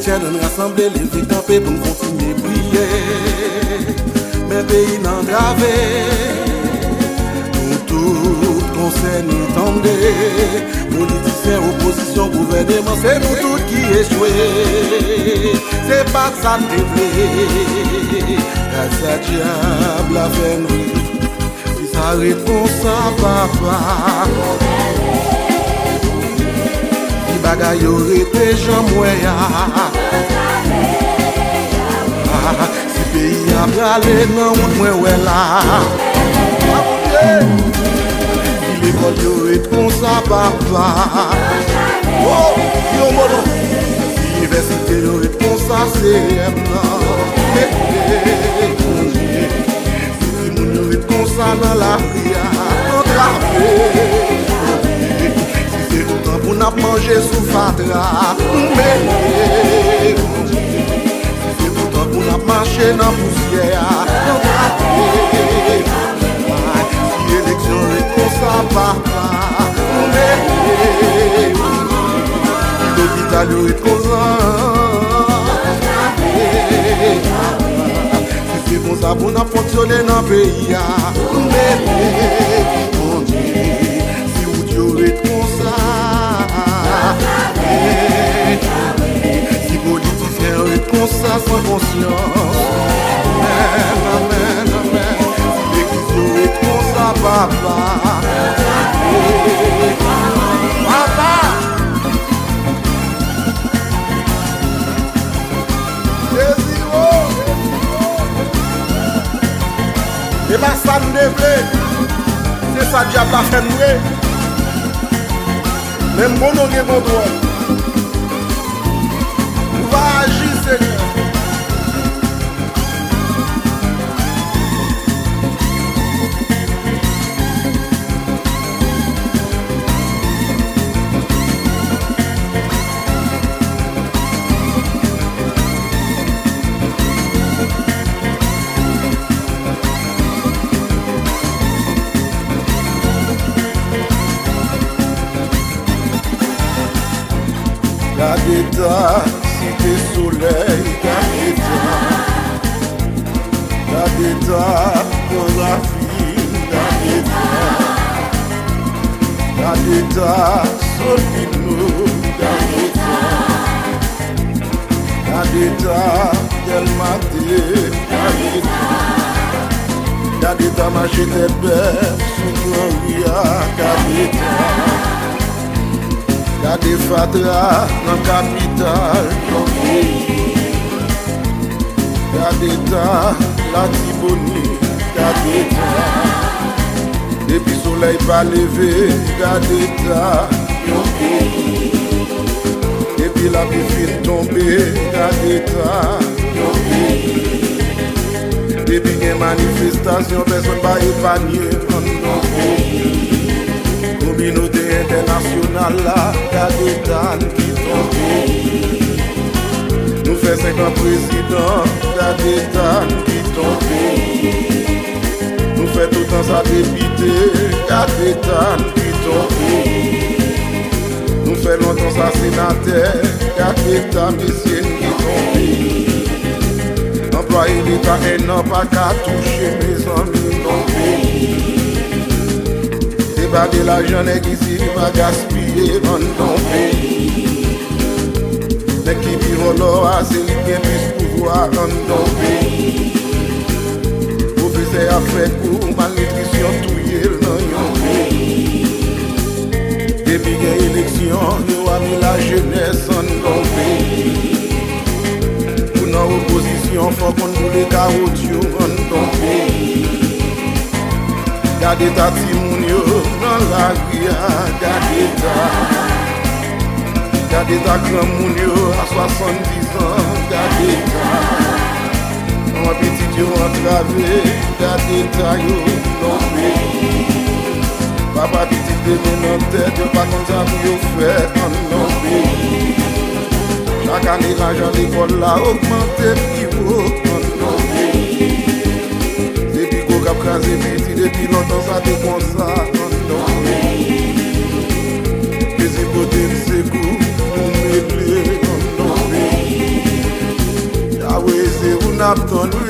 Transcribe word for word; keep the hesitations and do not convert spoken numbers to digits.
Ann rasanble, leve kanpe pou n kontinye priye. Men peyi n antrave. Nou tout konsène, tande. Politisyen, opozisyon, gouvèneman, se nou tout ki echwe. Se pa t sa n te vle. Gad sa dyab la fè n ri. Si sa ret konsa, papa, si bagay yo rete jan m wè a, ah, si peyi a prale nan wout mwen wè la, ah, Bondye, si lekòl yo ret konsa, papa, oh, yon mo non, si inivèsite yo ret konsa, se M nan, eh, eh, Bondye. Si timoun yo ret konsa nan lari a, antrave. Si se toutan pou n ap manje sou fatra, nou mele. Si se toutan pou n ap mache nan pousyè a, antrave. Si eleksyon ret konsa, papa, nou mele. Si lopital yo ret konsa, antrave. Si se konsa pou n ap fonksyone nan peyi a, nou mele, Bondye, si wout yo ret konsa, si politisyen yo ret konsa san konsyans, amèn, amèn, amèn, si legliz yo ret konsa, papa, papa. Jezi, oh! E pa sa n te vle. Se sa dyab la fè n vre. Men bon, nou gen kontwòl. Nou va aji, Senyè. Gade ta Site Solèy, gade ta. Gade ta Gran Ravin, gade ta. Gade ta Solino, gade ta. Gade ta Dèlmate, gade ta. Gade ta mache tèt bèf sou gran ri a, gade ta. Gade fatra nan kapital yon peyi. Gade ta Latibonit, gade ta. Depi solèy pa leve, gade ta yon peyi. Depi lapli fin tonbe, gade ta yon peyi. Depi gen manifestasyon, pèsonn pa epanye, ann tonbe. Kominote entènasyonal la, gade ta n kite yon peyi. Nou fè senk an prezidan, gade ta n kite yon peyi. Nou fè tout an sa depite, gade ta n kite yon peyi. Nou fè lontan sa senatè, gade ta mesye n kite yon peyi. Anplwaye leta en an pa ka touche, mezanmi, yon peyi. Se pa de lajan nèg isi pa gaspiye, ann tonbe. Nèg ki pi vòlò a, se li k gen plis pouvwa, ann tonbe. Pwofesè ap fè kou, malnitrisyon touye l nan yon peyi. Depi gen eleksyon, yo ame lajenès, ann tonbe. Ou nan opozisyon, fòk konn boule kawoutchou, ann tonbe. Gade ta timoun yo nan lari a, gade ta. Gade ta granmoun yo a swasanndis an, gade ta. Manman pitit yo antrave, gade ta yo tonbe. Papa pitit demen nan tèt, yo pa konn sa pou yo fè, ann tonbe. Chak ane lajan lekòl la ogmante pi wo, ann tonbe. Se pi gwo k ap kraze piti, depi lontan sa te konsa, ann tonbe. Jezi pote n sekou, nou mele, ann tonbe. ap tann ou.